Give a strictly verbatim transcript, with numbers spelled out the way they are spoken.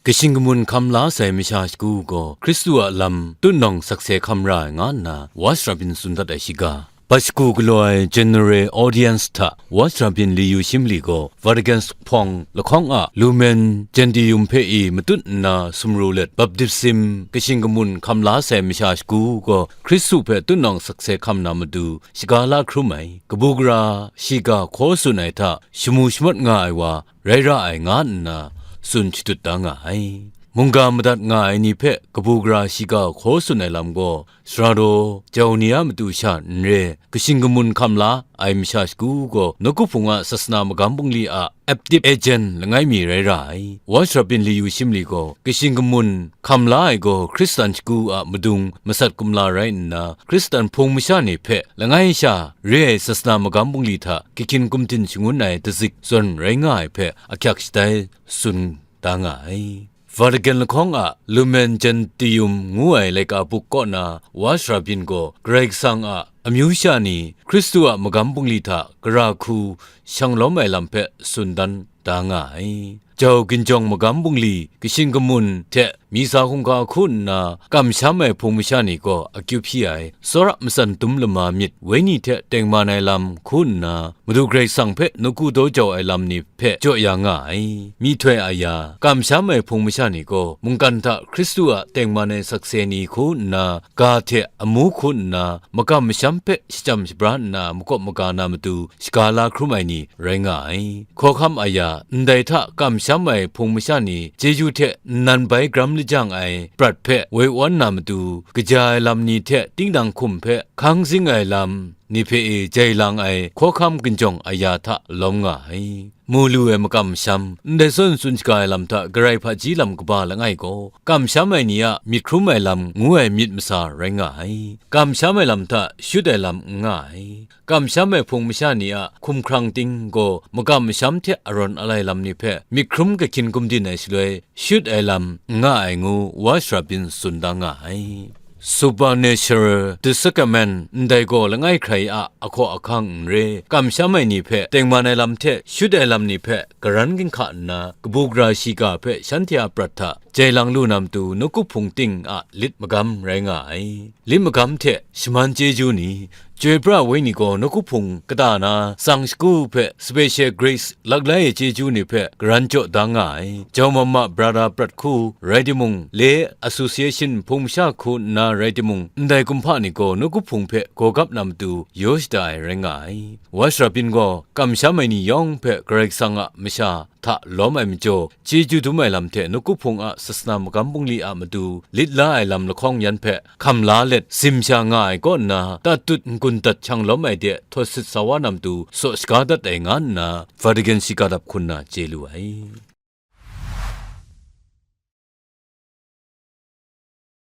Kashing kamun hkam la sai masha shagu gaw Hkristu a lam tutnawng sakse hkam ra ai nga nna, Watch Rabin tsun dat ai shiga. Bat shagu galaw ai General Audience hta Watch Rabin liyu shim li gaw Vatican hpawng lahkawng a Lumen Gentium hpe i matut nna sumru let baptism kashing kamun hkam la sai masha shagu gaw Hkristu hpe tutnawng sakse hkam na matu shaga la hkrum ai, kabu gara shiga hkaw tsun ai hta shamu shamat nga ai wa rai ra ai nga nna tsun shadut da nga ai. Mungga madat nga ai ni hpe kabu gara shiga hkaw tsun ai lam gaw, sara daw jau ni a matu sha n re, kashing kamun hkam la ai masha shagu gaw nawku hpung a sasana magam bungli a active agent langai mi rai ra ai. Watch Rabin liyu shim li gaw, kashing kamun hkam la ai gaw Hkristan shagu a madung masat kumla rai nna, Hkristan hpung masha ni hpe langai sha re ai sasana magam bungli hta kahkyin kumtin shangun ai dazik zawn rai nga ai hpe ahkyak shatai tsun da nga ai. Vatican lahkawng a Lumen Gentium ngu ai laika buk kaw na Watch Rabin gaw Karai Kasang a amyu sha ni Hkristu a magam bungli hta gara hku shang lawm ai lam hpe tsun dan da nga ai. Jau ginjawng magam bungli kashing kamun hte misa hkungga hku nna kamsham ai hpung masha ni gaw akyu hpyi ai, tsawra matsan dum lama myit wenyi hte tengman ai lam hku nna, Madu Karai Kasang hpe nawku daw jau ai lam ni hpe jaw ya nga ai. Myihtoi a ya, kamsham ai hpung masha ni gaw mungkan hta Hkristu a tengman ai sakse ni hku nna, ga hte amu hku nna, makam masham hpe shachyam shabra nna makawp maga na matu shaga la hkrum ai ni rai nga ai. Hkawhkam a ya, ndai hta kamsham ai hpung masha ni chyeju hte nnan bai gram lajang ai prat hpe woi wan na matu, kaja ai lam ni hte tingdang hkum hpe hkang zing ai lam ni hpe e jai lang ai hkawhkam ginjawng a ya hta lawm nga ai. Mu lu ai makam masham, ndai zawn tsun shaga ai lam hta Karai hpaji lam kaba langai gaw, kamsham ai ni a myit hkrum ai lam ngu ai myit masa rai nga ai. Kamsham ai lam hta shut ai lam n nga ai. Kamsham ai hpung masha ni a hkumhkrang ting gaw makam masham hte arawn alai lam ni hpe myit hkrum kahkyin gumdin ai shaloi shut ai lam n nga ai ngu Watch Rabin tsun da nga ai. Supernatural the sacrament ndai gaw langai hkrai a ahkaw ahkang n re, kamsham ai ni hpe tengman ai lam hte shut ai lam ni hpe karan ginhka nna, kabu gara shiga hpe shanhte a prat hta jai lang lu na matu nawku hpung ting a lit magam rai nga ai. Lit magam hte shaman chyeju ni, chyoi pra wenyi gaw nawku hpung kata na tsang shagu hpe special grace laklai ai chyeju ni hpe karan jaw da nga ai. Jau mama brada prat hku rai timung, le association hpung masha hku nna rai timung, ndai kumhpa ni gaw nawku hpung hpe gaw gap na matu yaw shada ai rai nga ai. Watch Rabin gaw kamsham ai ni yawng hpe Karai Kasang a masha hta lawm ai majaw, chyeju dum ai lam hte nawku hpung a sasana magam bungli a matu lit la ai lam lahkawng yan hpe hkam la let, zim sha nga ai kaw nna, tatut n-gun dat hkyang lawm ai de htawt sit sa wa na matu saw shaga dat ai nga nna, Vatican shiga dap hkun na chye lu ai.